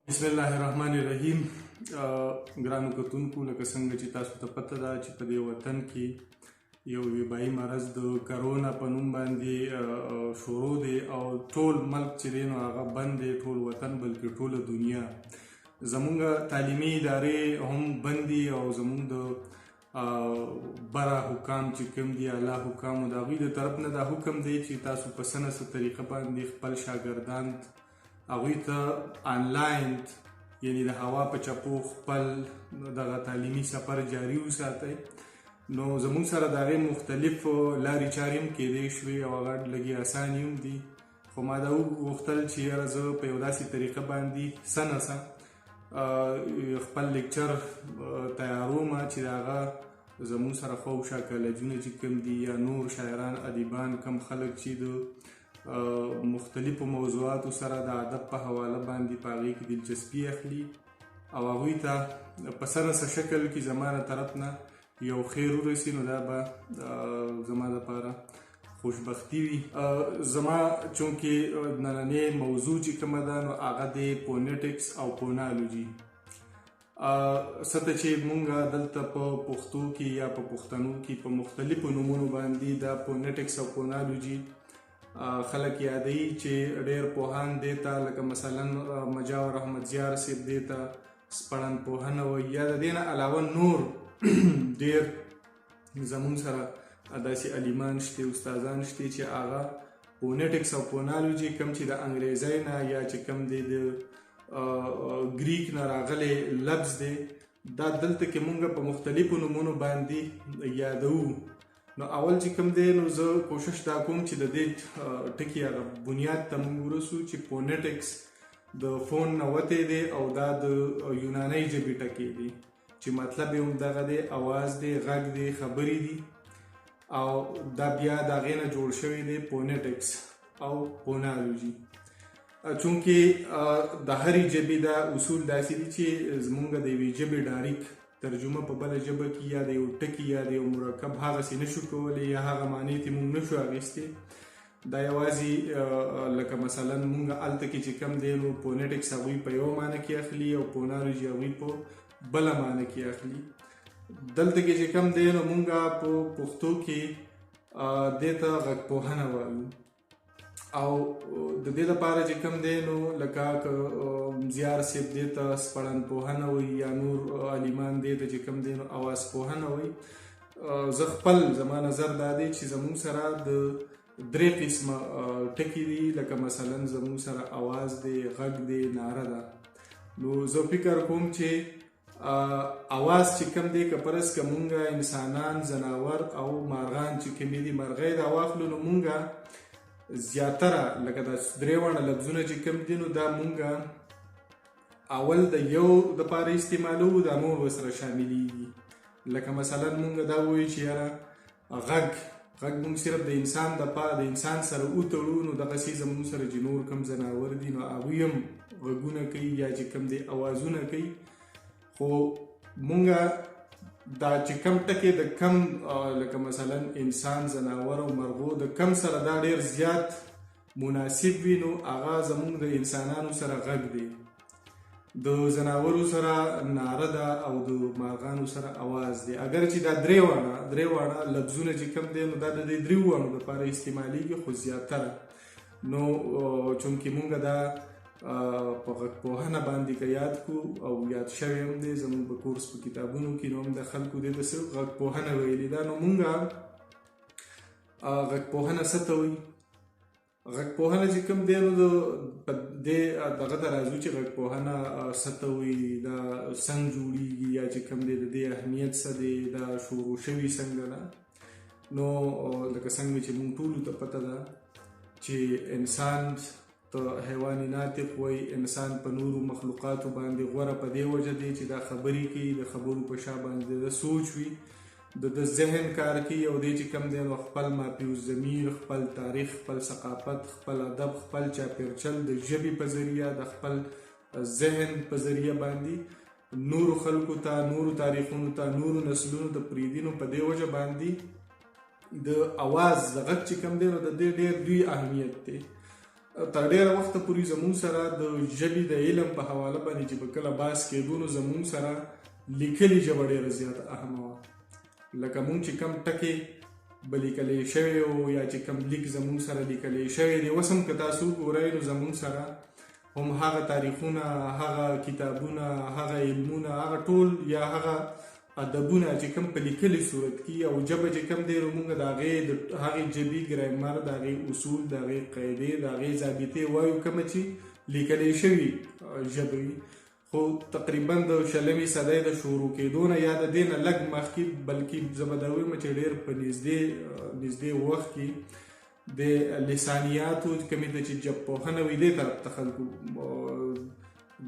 بسم الله الرحمن الرحیم. ګرانو کتونکو، لکه څنګه چې تاسو ته پته ده چې په دې وطن کې یو وبایي مرض د کرونا په نوم باندې شروع دی او ټول ملک چې دی نو هغه بند دی، ټول وطن بلکې ټوله دنیا. زمونږ تعلیمي ادارې هم بند دي او زمونږ د بره حکام چې کوم دي، اعلی حکام، د هغوی د طرف نه دا حکم دی چې تاسو په څه نه څه طریقه باندې خپل شاګردان هغوی ته آنلاین، یعنی د هوا په چپو، خپل دغه تعلیمي سفر جاري وساتئ. نو زموږ سره د هغې مختلف لارې چارې هم کېدی شوې او هغه لږې اسانې هم دي، خو ما دا وغوښتل چې یاره زه په یو داسې طریقه باندې څه نه څه خپل لیکچر تیاروم چې د هغه زموږ سره خواوشا کالجونه چې کوم دي یا نور شاعران، ادیبان، کم خلک چې د مختلفو موضوعاتو سره د ادب په حواله باندې په هغې کې دلچسپي اخلي او هغوی ته په څه نه څه شکل کې زما له طرف نه یو خیر ورسي، نو دا به زما دپاره خوشبختي وي. زما چونکې نننۍ موضوع چې کومه ده نو هغه دی فونیټکس او فونالوجي، څه ته چې مونږ دلته په پښتو کې یا په پښتنو کې په مختلفو نومونو باندې دا فونیټکس او فونالوجي خلک یادوي، چې ډېر پوهان دې ته لکه مثلا مجاور احمد زیار صاحب دې ته سپړن پوهنه وایي، یا د دې نه علاوه نور ډېر زمونږ سره داسې عالمان شته، استادان شته چې هغه فونیټکس او فونالوجي کوم چې د انګریزۍ نه یا چې کوم دی د ګریک نه راغلی لفظ دی، دا دلته کې مونږ په مختلفو نومونو باندې یادوو. نو اول چې کوم دی نو زه کوشش دا کوم چې د دې ټکي هغه بنیاد ته مونږ ورسو چې فونیټکس د فون نه وتی دی او دا د یونانۍ ژبې ټکی دی چې مطلب یې هم دغه دی، اواز دی، غږ دی، خبرې دي، او دا بیا د هغې نه جوړ شوی دی فونیټکس او فونالوجي. چونکې د هرې ژبې دا اصول داسې دي چې زمونږ د یوې ژبې ډایرک ترجمه په بله ژبه کې یا د یو ټکي یا د یو مرکب هغسې نشو کولی یا هغه معنی ته مونږ نشو اخیستی. دا یوازې لکه مثلا مونږ هلته کې چې کوم دی نو فونیټکس هغوی په یوه معنی کې اخلي او فونالوجي هغوی په بله معنی کې اخلي. دلته کې چې کوم دی نو مونږ په پښتو کې دې ته غږپوهنه وایو، او د دې لپاره چې کوم دی نو لکه که زیار صاحب دې ته سپړن پوهنه وایي یا نور عالمان دې ته چې کوم دی نو اواز پوهنه وایي. زه خپل زما نظر دا دی چې زموږ سره د درې قسمه ټکي دي، لکه مثلا زموږ سره اواز دی، غږ دی، ناره ده. نو زه فکر کوم چې اواز چې کوم دی که فرض که مونږ انسانان، ځناور او مارغان چې کوم دي، مرغۍ دا واخلو، نو مونږ زیاتره لکه دا درې واړه لفظونه چې کوم دي نو دا مونږ اول د یو دپاره استعمالوو، دا نور ورسره شاملیږي. لکه مثلا مونږ دا وایو چې یاره غږ مونږ صرف د انسان دپاره د انسان سره وتړو، نو دغسې زمونږ سره چې نور کوم ځناور دي نو هغوی هم غږونه کوي یا چې کوم دی اوازونه کوي. خو مونږ دا چې کم ټکی د کم لکه مثلا انسان، ځناور او مرغو د کم سره دا ډیر زیات مناسب وي، نو هغه زمونږ د انسانانو سره غږ دی، د ځناورو سره ناره ده او د مارغانو سره اواز دی. اگر چې دا درې واړه لفظونه چې کم دی نو دا د دې درې واړو دپاره استعمالیږي، خو زیاتره نو چونکې مونږ دا په غږپوهنه باندې که یاد کو او یاد شوی هم دی زموږ په کورس په کتابونو کې، نو هم د خلکو دې ته څه غږپوهنه ویلې ده. نو مونږ غږپوهنه څه ته وایي؟ غږپوهنه چې کوم دی نو په دې دغه ته راځو چې غږپوهنه څه ته وایي، دا څنګه جوړیږي، یا چې کوم دی د دې اهمیت څه دی، دا شروع شوي څنګه ده. نو لکه څنګه چې مونږ ټولو ته پته ده چې انسان ته حیوان ناطق وایي، انسان په نورو مخلوقاتو باندې غوره په دې وجه دی چې دا خبرې کوي، د خبرو په شا باندې د سوچ وي، د ده ذهن کار کوي، او دی چې کوم دی نو خپل مافي الضمیر، خپل تاریخ، خپل ثقافت، خپل ادب، خپل چاپېرچل د ژبې په ذریعه، د خپل ذهن په ذریعه باندې نورو خلکو ته، نورو تاریخونو ته، نورو نسلونو ته پرېږدي. نو په دې وجه باندې د اواز د غږ چې کوم دی نو د دې ډېر لوی اهمیت دی. تر ډېره وخته پورې زموږ سره د ژبې د علم په حواله باندې چې به کله بحث کېدو، نو زموږ سره لیکلې ژبه ډېره زیاته اهمه وه. لکه مونږ چې کم ټکی به لیکلی شوی و یا چې کم لیک زموږ سره لیکلی شوی دی، اوس هم که تاسو وګورئ نو زموږ سره هم هغه تاریخونه، هغه کتابونه، هغه علمونه، هغه ټول یا هغه ادبونه چې کوم په لیکلي صورت کې او ژبه چې کوم دی، نو موږ د هغې د هغې ژبې ګرامر، د هغې اصول، د هغې قاعدې، د هغې ضابطې وایو کومه چې لیکلی شوي ژبه وي. خو تقریبا د 20مې صدۍ د شروع کېدو نه یا د دې نه لږ مخکې، بلکې زه به دا ووایم چې ډېر په نږدې وخت کې د لسانیاتو کومې ته چې ژبپوهنه وي، دې طرف ته خلکو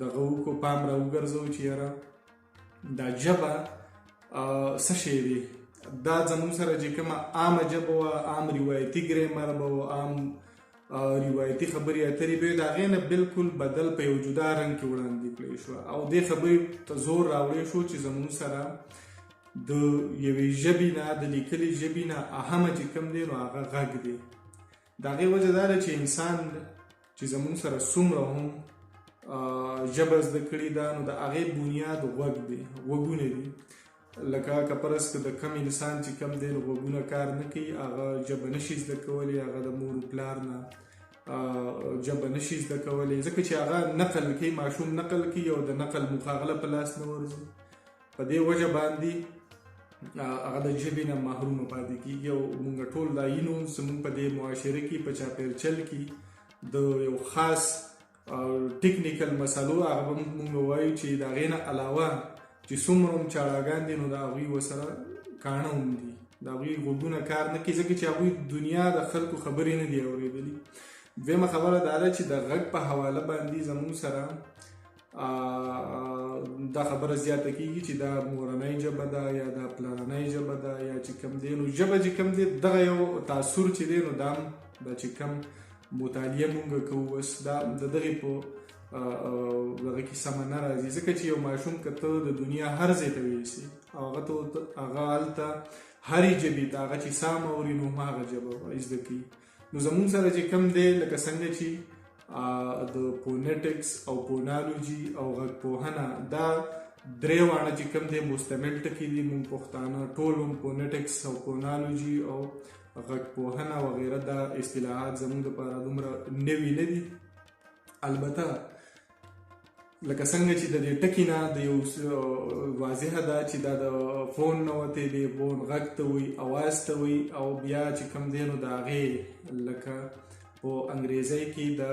دغه وکړو، پام راوګرځوو چې یاره دا ژبه څه شی دی. دا زموږ سره چې کومه عامه ژبه وه، عام روایتي ګرامر به و، عام روایتي خبرې اترې به، د هغې نه بالکل بدل په یو جدا رنګ کې وړاندې کړی شو او دې خبرې ته زور راوړی شو چې زموږ سره د یوې ژبې نه، د لیکلې ژبې نه اهمه چې کوم دی نو هغه غږ دی. د هغې وجه دا ده چې انسان چې زموږ سره څومره هم ژبه زده کړې ده، نو د هغې بنیاد غوږ دی، غوږونه دي. لکه که فرض که د کم انسان چې کم دی نو غوږونه کار نه کوي، هغه ژبه نشي زده کولی، هغه د مور و پلار نه ژبه نشي زده کولی، ځکه چې هغه نقل کوي، ماشوم نقل کوي او د نقل مخاغله په لاس نه ورځي. په دې وجه باندې هغه د ژبې نه محرومه پاتې کېږي. او موږ ټول دا وینو زموږ په دې معاشره کې، په چاپېرچل کې د یو خاص ټکنیکل مسلو هغه به موږ وایو چې د هغې نه علاوه چې څومره هم چاړاګان دي نو د هغوی ورسره کاڼه هم دي، د هغوی غوږونه کار نه کوي، ځکه چې هغوی دنیا د خلکو خبرې نه دي اورېدلي. دویمه خبره دا ده چې د غږ په حواله باندې زموږ سره دا خبره زیاته کیږي چې دا مورنۍ ژبه ده یا دا پلرنۍ ژبه ده یا چې کوم دی، نو ژبه چې کوم دی دغه یو تاثر چې دی نو دا هم دا چې کوم مطالعه مونږ کوو اوس دا د دغې په دغه کې سمه نه راځي، ځکه چې یو ماشوم که ته د دنیا هر ځای ته ویسي او هغه ته هغه هلته هرې ژبې ته هغه چې سم اوري نو هم هغه ژبه زده کوي. نو زموږ سره چې کوم دی لکه څنګه چې د فونیټکس او فونالوجي او غږپوهنه دا درې واړه چې کوم دی مستمل ټکي دي، موږ پښتانه ټول هم فونیټکس او فونالوجي او غږپوهنه وغیره دا اصطلاحات زموږ دپاره دومره نوي نه دي. البته لکه څنګه چې د دې ټکي نه د یو واضحه ده چې دا د فون نه وتی دی، فون غږ ته وایي، اواز ته وایي، او بیا چې کوم دی نو د هغې لکه په انګریزۍ کې د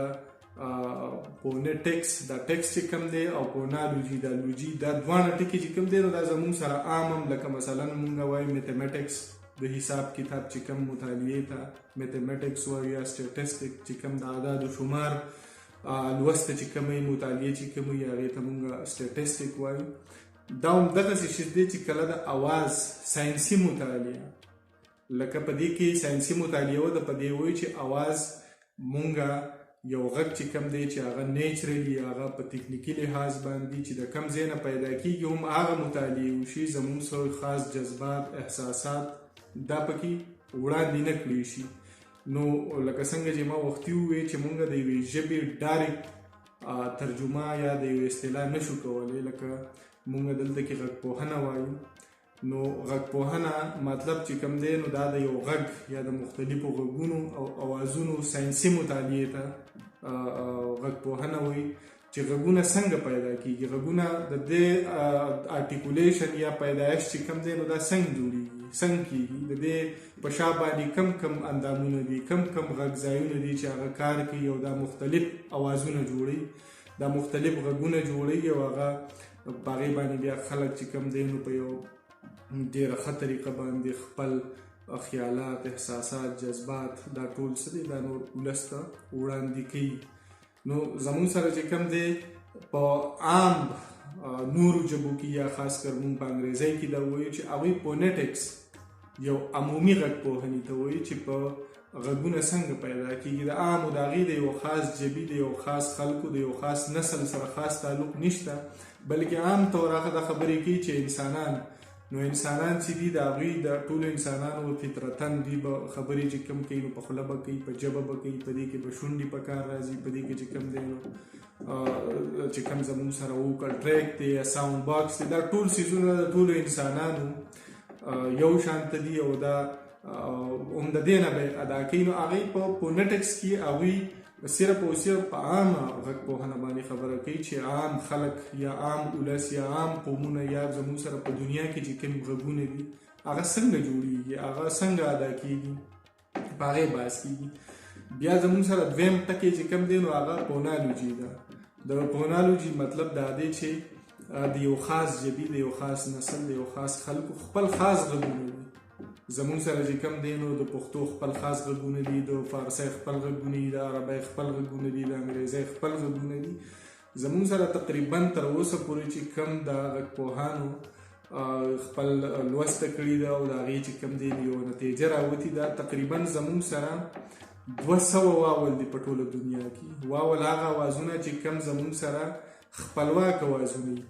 فونیټکس دا ټیکس چې کوم دی او فونالوجي دا لوجي دا دواړه ټکي چې کوم دی نو دا زموږ سره عام هم لکه مثلا موږ وایو میتھمیټکس د حساب کتاب چې کوم مطالعې ته میتھمیټکس وایو، یا سټیټسټک چې کوم د اعداد و شمار لوست چې کوم وي، مطالعې چې کوم وي، هغې ته موږ سټیټسټک وایو. دا هم دغسې شی دی چې کله د اواز ساینسي مطالعه لکه په دې کې ساینسي مطالعه وه، د په دې وایي چې اواز مونږ یو غږ چې کوم دی چې هغه نیچرلی هغه په تکنیکي لحاظ باندې چې د کم ځای نه پیدا کیږي هم هغه مطالعه وشي، زموږ سره خاص جذبات احساسات دا پکې وړاندې نه کړی شي. نو لکه څنګه چې ما وختي وویل چې مونږ د یوې ژبې ډایرکټ ترجمه یا د یوې اصطلاح نشو کولی، لکه مونږ دلته کې غږپوهنه وایو، نو غږپوهنه مطلب چې کوم دی نو دا د یو غږ یا د مختلفو غږونو او اوازونو ساینسي مطالعې ته غږپوهنه وایي چې غږونه څنګه پیدا کیږي، غږونه د دې آرټیکولیشن یا پیدایش چې کوم دی نو دا څنګه جوړیږي، څنګه کیږي، د دې په شا باندې کم کم اندامونه دي، کم کم غږ ځایونه دي چې هغه کار کوي او دا مختلف اوازونه جوړوي، دا مختلف غږونه جوړوي او هغه په هغې باندې بیا خلک چې کوم دی نو په یو ډېره ښه طریقه باندې خپل خیالات، احساسات، جذبات دا ټول څه دي دا نور ولس ته وړاندې کوي. نو زموږ سره چې کوم دی په عام نورو ژبو کې یا خاص کر موږ په انګریزۍ کې دا وایو چې هغوی فونیټکس یو عمومي غږ پوهنې ته وایي چې په غږونه څنګه پیدا کیږي، د عامو د هغې د یو خاص ژبې د یو خاص خلکو د یو خاص نسل سره خاص تعلق نشته، بلکې عام طور هغه دا خبرې کوي چې انسانان نو انسانان چې دي د هغوی د ټولو انسانانو فطرتاً دوی به خبرې چې کوم کوي نو په خوله به کوي، په ژبه به کوي، په دې کې به شونډې په کار راځي، په دې کې چې کوم دی نو چې کوم زموږ سره ووکل ټریک دی یا ساوند باکس دی، دا ټول څیزونه د ټولو انسانانو یو شانته دي او دا هم د دې نه به ادا کوي. نو هغوی په فونټکس کې هغوی صرف او صرف په عامه غږ پوهنه باندې خبره کوي چې عام خلک یا عام ولس یا عام قومونه یا زموږ سره په دنیا کې چې کوم غږونه دي هغه څنګه جوړیږي، هغه څنګه ادا کیږي، په هغې بحث کیږي. بیا زموږ سره دویم ټکی چې کوم دی نو هغه فونالوجي ده. د فونالوجي مطلب دا دی چې د یو خاص ژبې، د یو خاص نسل، د یو خاص خلکو خپل خاص غږونه دي. زموږ سره چې کوم دی نو د پښتو خپل خاص غږونه دي، د فارسۍ خپل غږونه دي، د عربۍ خپل غږونه دي، د انګریزۍ خپل غږونه دي. زموږ سره تقریبا تر اوسه پورې چې کوم د غږپوهانو خپل لوسته کړي ده او د هغې چې کوم دی یو نتیجه راوتي ده، تقریبا زموږ سره 200 واول دي په ټوله دنیا کې. واول هغه اوازونه چې کوم زموږ سره خپلواک اوازونه دي،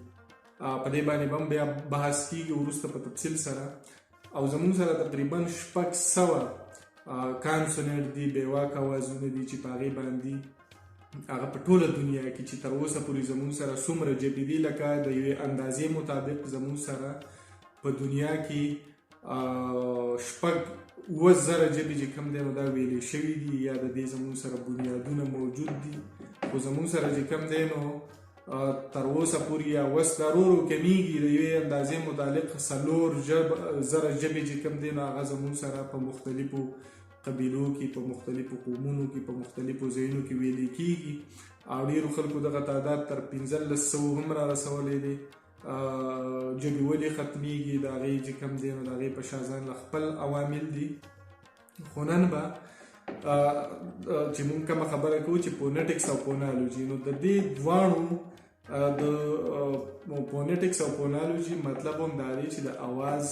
په دې باندې به هم بیا بحث کیږي وروسته په تفصیل سره. او زموږ سره تقریبا 600 کانسوننټ دي، بېواکه اوازونه دي چې په هغې باندې هغه په ټوله دنیا کې چې تر اوسه پورې زموږ سره څومره ژبې دي، لکه د یوې اندازې مطابق زموږ سره په دنیا کې 6-7 زره ژبې چې کوم دی نو دا ویلې شوي دي یا د دې زموږ سره بنیادونه موجود دي. خو زموږ سره چې کوم دی نو تر اوسه پورې یا اوس دا ورو ورو کمیږي، د یوې اندازې متعلق 4000 ژبې چې کوم دی نو هغه زموږ سره په مختلفو قبیلو کې، په مختلفو قومونو کې، په مختلفو ځایونو کې ویلې کیږي. او ډېرو خلکو دغه تعداد تر 1500 هم را رسولی دی. ژبې ولې ختمیږي، د هغې چې کوم دی نو د هغې په شا ځان له خپل عوامل دي. خو نن به چې مونږ کومه خبره کوو چې فونټکس او فونالوجي، نو د دې دواړو د فونټکس او فونالوجي مطلب هم دا دی چې د اواز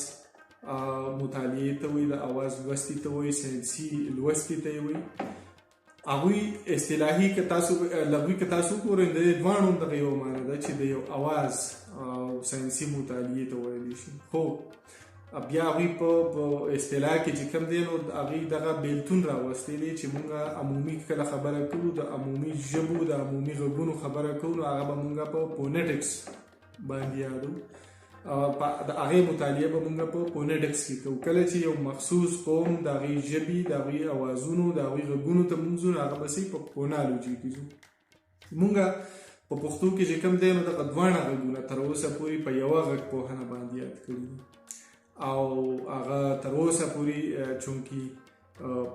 مطالعې ته وایي، د اواز لوستي ته وایي، ساینسي لوستي ته وایي. هغوی اصطلاحي که تاسو لغوي که تاسو وګورئ د دې دواړو هم دغه یوه معنا ده چې د یو اواز ساینسي مطالعې ته ویلی شي. خو بیا هغوی په اصطلاح کې چې کوم دی نو هغوی دغه بیلتون راوستی دی چې مونږ عمومي کله خبره کوو، د عمومي ژبو د عمومي غږونو خبره کوو، نو هغه به مونږ په فونټکس باندې یادو، د هغې مطالعه به مونږ په فونټکس کې کوو. کله چې یو مخصوص قوم د هغې ژبې، د هغې اوازونو، د هغې غږونو ته مونږ ځو، نو هغه به سي په فونالوجي کې ځو. مونږ په پښتو کې چې کوم دی نو دغه دواړه غږونه تر اوسه پورې په یوه غږ پوهنه باندې یاد کړي دي او هغه تر اوسه پورې چونکي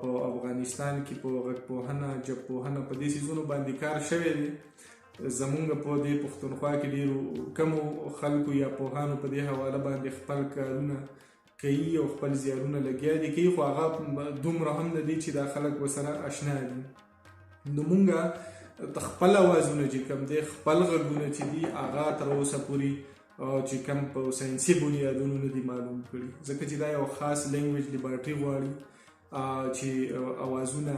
په افغانستان کې په غږ پوهنه، ژب پوهنه په دې څیزونو باندې کار شوی دی. زمونږ په دې پښتونخوا کې ډېرو کمو خلکو یا پوهانو په دې حواله باندې خپل کارونه کوي او خپل زیارونه لګیا دي کوي، خو هغه دومره هم نه دي چې دا خلک ورسره اشنا دي. نو مونږ خپل اوازونه چې کوم دی، خپل غږونه چې دي، هغه تر اوسه پورې چې کوم په ساینسي بنیادونو نه دي معلوم کړي، ځکه چې دا یو خاص لینګویج لیبارټري غواړي چې اوازونه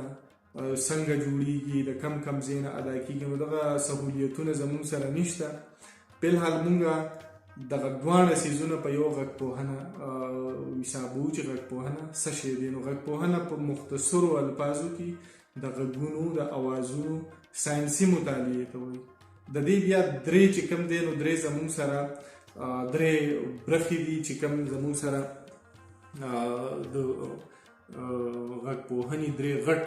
څنګه جوړیږي، د کم کم ځای نه ادا کیږي. نو دغه سهولیتونه زموږ سره نشته. فلحال مونږ دغه دواړه څیزونه په یو غږ پوهنه حسابو چې غږ پوهنه څه شی دی. نو غږ پوهنه په مختصرو الفاظو کې د غږونو د اوازونو ساینسي مطالعې ته وایي. د دې بیا درې چې کوم دی نو درې زموږ سره درې برخې دي چې کوم زموږ سره د غږ پوهنې درې غټ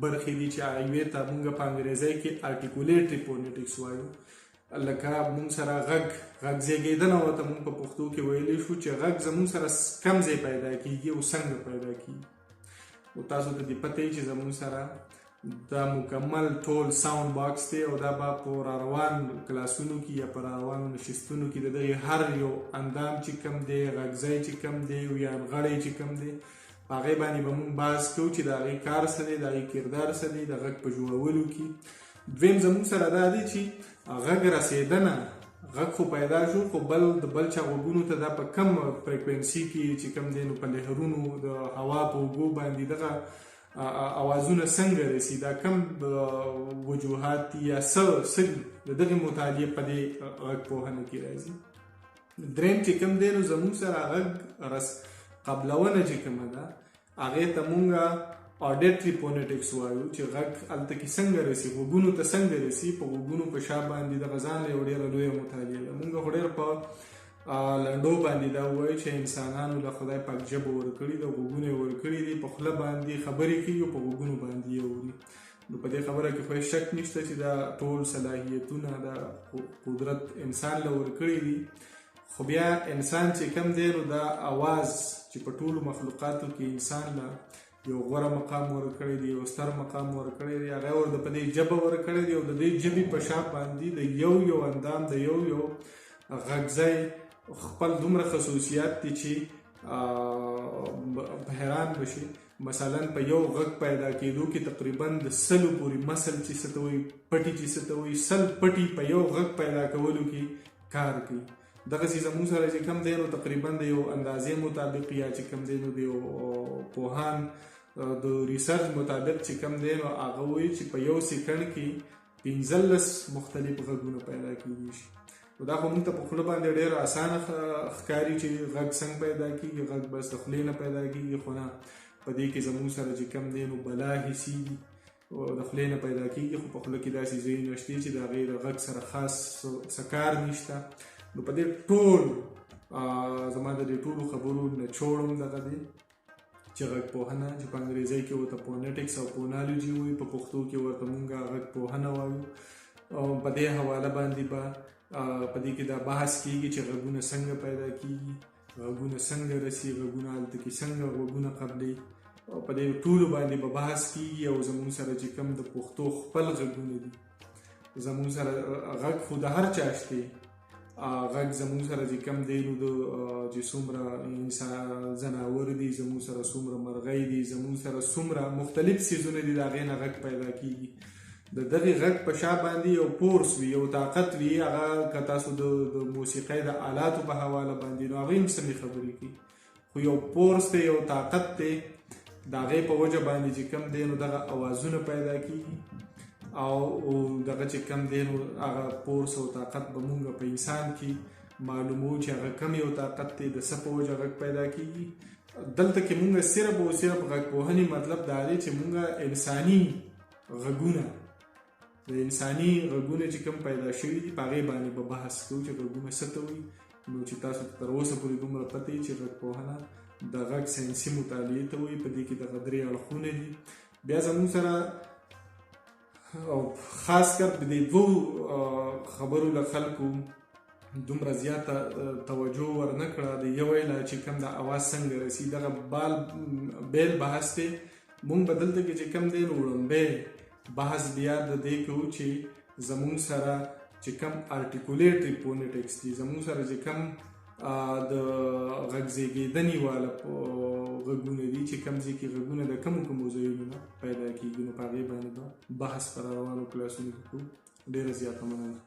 برخې دي چې هغه یوې ته مونږ په انګریزۍ کې articulatory phonetics وایو. لکه مونږ سره غږ زیږېدنه ورته مونږ په پښتو کې ویلی شو چې غږ زموږ سره کم ځای پیدا کیږي او څنګه پیدا کیږي. او تاسو ته دې پته وي چې زموږ سره دا مکمل ټول ساوند باکس دی او دا به په روان کلاسونو کې یا په روانو نشستونو کې د دغې هر یو اندام چې کم دی، غږځای چې کم دی او یا غړی چې کم دی، په هغې باندې به مونږ بحث کوو چې د هغې کار څه دی، د هغې کردار څه دی د غږ په جوړولو کې. دویم زموږ سره دا دی چې غږ رسېدنه، غږ خو پیدا شو خو بل د بل چا غوږونو ته دا په کم فریکوینسي کې چې کم دی نو په لهرونو د هوا په اوږو باندې دغه اوازونه څنګه رسي، دا کم وجوهات دي یا څه څه دي، د دغې مطالعې په دې غږ پوهنه کې راځي. دریم چې کوم دی نو زموږ سره غږ رس قبلونه چې کومه ده هغې ته مونږ آډیټري فونیټکس وایو، چې غږ هلته کې څنګه رسي، غوږونو ته څنګه رسي. په غوږونو په شا باندې دغه ځان له یو ډېره لویه مطالعه ده. مونږ خو ډېر په لنډو باندې دا ووایو چې انسانانو له خدای پاک ژبه ورکړي ده، غوږونه یې ورکړي دي، په خوله باندې خبرې کوي او په غوږونو باندې یې اوري. نو په دې خبره کې خو هېڅ شک نشته چې دا ټول صلاحیتونه دا قدرت انسان له ورکړي دي. خو بیا انسان چې کم دی نو دا اواز چې په ټولو مخلوقاتو کې انسان له یو غوره مقام ورکړی دی، یو ستر مقام ورکړی دی، هغه ور د په دې ژبه ورکړی دی او د دې ژبې په شا باندې د یو یو اندام د یو یو غږځای خپل دومره خصوصیات دي چې حیران به شي. مثلا په یو غږ پیدا کېدو کې تقریبا د 100 پورې مسل چې څه ته وایي، پټي چې څه ته وایي، 100 پټي په یو غږ پیدا کولو کې کار کوي. دغسې زموږ سره چې کوم دی نو تقریبا د یو اندازې مطابق یا چې کوم دی نو د یو پوهان د ریسرچ مطابق چې کوم دی نو هغه وایي چې په یو سیکنډ کې 15 مختلف غږونه پیدا کېږي شي. نو دا خو موږ ته په خوله باندې ډېر اسانه ښکاري چې غږ څنګه پیدا کېږي، غږ بس د خولې نه پیدا کېږي، خو نه، په دې کې زموږ سره چې کوم دی نو بلا حصې دي د خولې نه پیدا کېږي، خو په خوله کې داسې ځایونه شته چې د هغې د غږ سره خاص څه کار نشته. نو په دې ټول زما د دې ټولو خبرو نچوړ هم دغه دی چې غږ پوهنه چې په انګریزۍ کې ورته فونیټکس او فونالوجي وایي، په پښتو کې ورته مونږ غږ پوهنه وایو. او په دې حواله باندې به په دې کې دا بحث کیږي چې غږونه څنګه پیدا کیږي، غږونه څنګه رسي، غږونه هلته کې څنګه غوږونه قبلوي، او په دې ټولو باندې به بحث کیږي. او زموږ سره چې کوم د پښتو خپل غږونه دي، زموږ سره غږ خو د هر چا شته، غږ زموږ سره چې کوم دی نو د چې څومره انسان ځناور دي، زموږ سره څومره مرغۍ دي، زموږ سره څومره مختلف څیزونه دي، د هغې نه غږ پیدا کیږي. د دغې غږ په شا باندې یو فورس وي، یو طاقت وي، هغه که تاسو د موسیقۍ د آلاتو په حواله باندې نو هغوی هم سمې خبرې کوي، خو یو فورس دی، یو طاقت دی، د هغې په وجه باندې چې کوم دی نو دغه اوازونه پیدا کیږي. او دغه چې کوم دی نو هغه فورس او طاقت به مونږ په انسان کې معلومو چې هغه کم یو طاقت دی، د څه په وجه غږ پیدا کیږي. دلته کې مونږ صرف او صرف غږ پوهنې مطلب دا دی چې مونږ انساني غږونه، د انساني غږونه چې کوم پیدا شوي دي په هغې باندې به بحث کوو چې غږونه څه ته وایي. نو چې تاسو ته تر اوسه پورې دومره پته وي چې غږ پوهنه د غږ ساینسي مطالعې ته وایي، په دې کې دغه درې اړخونه دي. بیا زموږ سره او خاص کر په دې دوو خبرو له خلکو دومره زیاته توجه ورنه کړه. د یو ویله چې کوم د اواز څنګه رسي، دغه بال بیل بحث دی. مونږ به دلته کې چې کوم دی نو وړومبی بحث بیا د دې کوو چې زموږ سره چې کوم آرټیکولیټري فونیټکس دي، زموږ سره چې کوم د غږ زیږېدنې والا غږونه دي چې کوم ځای کې غږونه د کومو کومو ځایونو نه پیدا کېږي، نو په هغې باندې به بحث په روانو کلاسونو کې کوو. ډېره زیاته مننه.